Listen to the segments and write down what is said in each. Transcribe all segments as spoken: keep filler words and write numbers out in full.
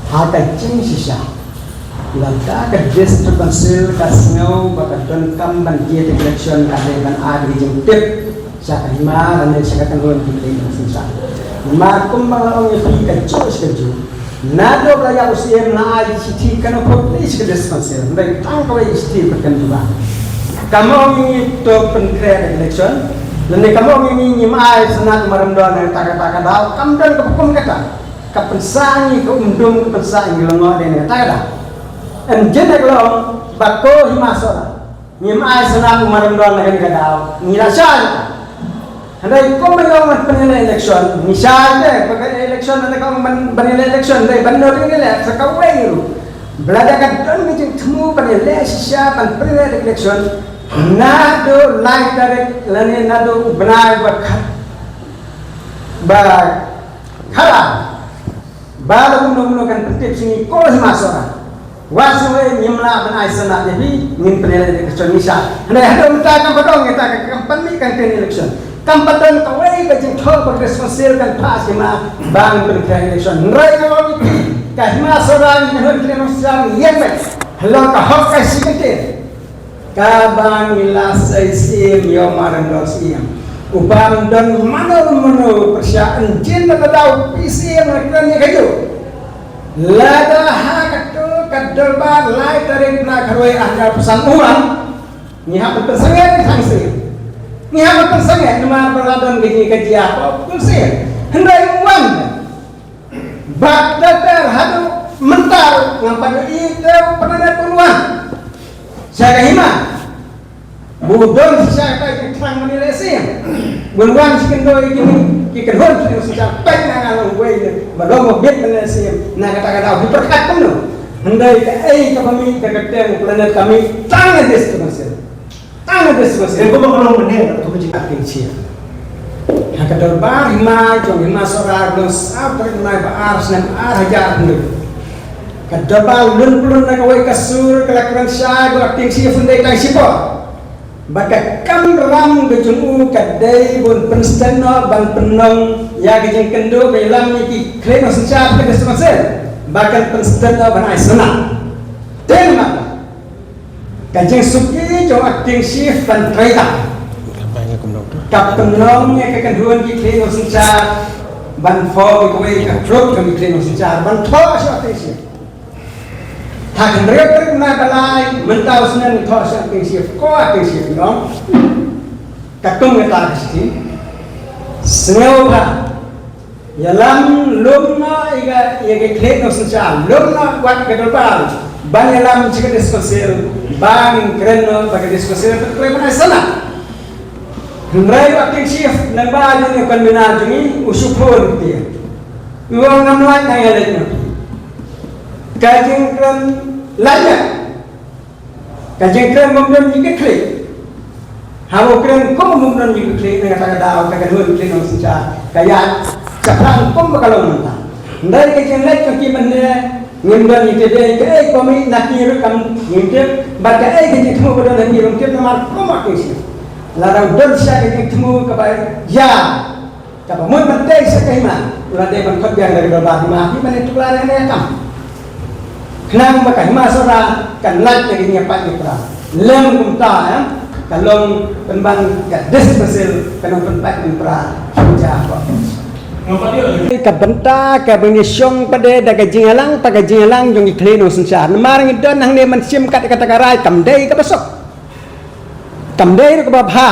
Ha ka jingshisha, lada ka District Council ka sngew ba ka donkam ban jied election, ka dei ban ai ka jingtip sha ka hima lane sha ka kynhun ki khlei nongshong shnong. Namar kumba nga la ong ïa phi kajuh sha kajuh, naduh ba la ïap u Syiem la ai shithi katno phew tylli sha ka District Council, hynrei tang kawei ka shithi pat kan jubab. Kam ong ïa ngi to pynkhreh election, lane kam ong ïa ngi ngim ai sanad u Marindor na kata kata ka daw, kam don kaba kum kata. Ka pynsah ïa ngi ka umdum, ka pynsah ïa ngi lyngngoh de na kata ka daw. Em, jin da ka long ba ko Hima Sohra, ngim ai sanad u Marindor na kane ka daw, ngi la shai. Hynrei kumba ong ban pynïaleh election, ngi shai te ba ka election, hynrei ka ong ban, ban ïaleh election, hynrei ban nud ngi leh sa kawei ruh. Ba lada ka don ka jingthmu ban ïaleh shisha ban pynïaleh election naduh lai tarik lane naduh u bnai ba khat, ba khala ba la kumno kumno kan pyntip sha ngi ko Hima Sohra. Wat sngew ngim lah ban ai sanad ïa phi, ngin pynïaleh election, ngi shai. Hynrei haduh mynta kam pat don kata, kam pat mih ka election. Kam pat don kawei ka jingthoh ba ka District Council kan pass ïa ma ba ngin pynkhreh election. Hynrei nga ong ïa phi, ka Hima Sohra, ngi kynhun ki khlei nongshong shnong, ïeng beit. Halor ka hok ka shi kyntien. Kaba ngi la sei Syiem ïa u Marindor Syiem, u bym don mano mano pyrshah, ynjin da ka daw phi Syiem nga kren ïa kajuh. Lada ha kato ka dorbar lai tarik bnai khatwei ar hajar arphew san u wan, ngi hap ban pynsangeh, ngi hap ban pynsangeh. Ngi hap ban pynsangeh namar ba la don ka jingkajia ha u Syiem. Hynrei u wan. Bad ter ter haduh mynta ngam pat ïohi te u Pyniaid un wan sha ka hima. Ba u don shisha kata ka thrang ban ïaleh Syiem. Bun wan shi kyndoi kine ki kynhun ki nongshong shnong, peit na nga long uwei ne ba long ba bit ban ïaleh Syiem. Na kata ka daw phi pyrkhat kumno? Hynrei kaei kaba mih ka kyrteng u Pyniaid ka mih tang na District Council. Tang na District Council. Te kumba ka long mynne, ka tu ka jing acting chief. Ha ka dorbar hima jong Hima Sohra, ka long saw tarik bnai ba ar, snem ar hajar hynriew. Ka dorbar lun plun na kawei ka sur, ka la kren shai ba acting chief un dei tang shipor. Bad ka kamram ka jong u ka dei ban pynstet noh, ban pynlong ïa ka jingkynduh ba ïalam ïa ki khlei nongsynshar ka District Council ba kan pynstet noh ban ai sanad. Te namar ka jingsuki jong acting chief ban trei tang, ka pynlong ïa ka kynhun ki khlei nongsynshar ban form kawei ka group jong ki khlei nongsynshar ban thoh sha acting chief. Ha ka hynriew tarik bnai ba lai mynta u snem thoh sha acting chief, ko acting chief, nong. Katkum kata ka shithi, sngewbha ïalam lum noh ïa ka, ïa ka khlei nongsynshar, lum noh wat ka dorbar ban ïalam sha ka District Council, ba ngin kren noh ba ka District Council ka trei ban ai sanad. Hynrei u acting chief, nang ba ïa u convener jong ngi u shu phone te. U ong ngam lait, nang ïa leit noh. Ka jingkren lait ïa Ka jingkren bym don jingkitkhlieh. Haba u kren kum bym don jingkitkhlieh, na kata ka daw ka kynhun ki khlei nongsynshar ka ïaid shaphrang kumba ka long mynta. Hynrei ka jingleit jong ki mynne ngim don jingtip, kaei ba mih na ki ruh kam ngim tip, bad kaei ka jingthmu ba don ha ki ruh ngim tip namar kumba ki shu. Lada u don shisha ka jingthmu kaba ïa Kaba mut ban tei sa ka hima, u la dei ban khot biang da ka dorbar hima, phi ban ïa tuklar ïa kane ka kam. Khnang ba ka Hima Sohra kan lait na ka jingïapait ïapra. Lem kumta, eh, ka long pynban ka District Council kan long pynpait pynpra. Ka bynta kaba ngi shong pat de da ka jingïalang, pat ka jingïalang jong ki khlei nongsynshar. Namar ngi don hangne ban shim kat kata ka rai kam dei kaba suk. Kam dei ruh kaba bha.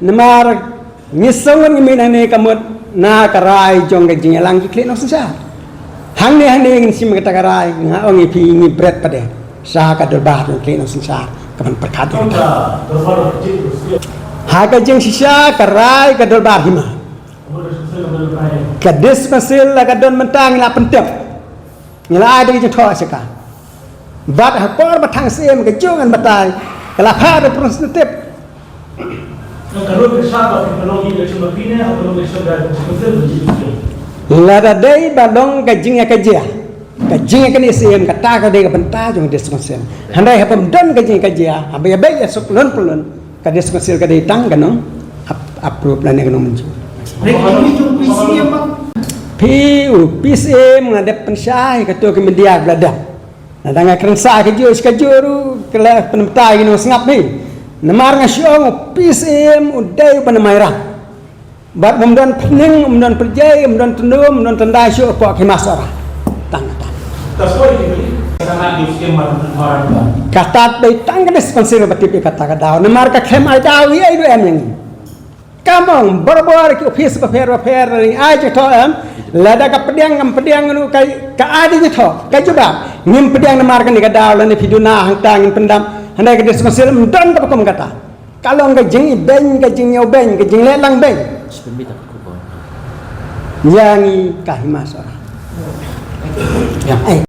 Namar ngi sngewthuh ngi mih hangne ka mut na ka rai jong ka jingïalang ki khlei nongsynshar. Hangne hangne ngin shim kata ka rai, nga ong ïa phi ngi bret pat de sha ka dorbar jong ki khlei nongsynshar ka ban pyrkhat ïa kata. Ha ka jingshisha ka rai ka dorbar hima, ka District Council la ka don mynta ngi la pyntip. Ngi la ai da ka jingthoh sha ka. Bad ha por ba thang Syiem ka jong ngan batai ka la phah representative. Lada dei ba long ka jingïakajia, ka jingïakajia Syiem kata ka dei ka bynta jong ka District Council. Hynrei haba ym don ka jingïakajia, haba ïa beit ïa suk lon pynlon, ka District Council ka dei tang ka nong ap-, approve lane ka nong mynjur. Hynrei ka jong ki jong P C M ba Phi u P C M nga dep pynshai kato ka media ba la dep. Lada nga kren sa ka jur ka jur ruh ka la pynmynta ïa ngi nong sngap hi. Namar nga shu ong u P C M u dei u ban mai rang. Bad um don pning, um don pyrjai, um don tyndu, um don tyndai shuh pok hi mas ora. Tang tang. Kata dei tang ka dispensary ba tip ïa kata ka daw. Namar ka khlem ai daw ïa ai du em ïa ngi. Kam ong, barabor ki office bapher bapher ring ai jingthoh em. Lada ka pdiang kam pdiang nu ka ka ai jingthoh ka jubab. Ngim pdiang namar kane ka daw lane phi duna hangta ngin pyndam. Hynrei ka dispensary em don ba kum kata. Ka long ka jingibeiñ, ka jingïohbeiñ, ka jinglehlang beiñ. Ïa ngi ka hima sora. Ïa.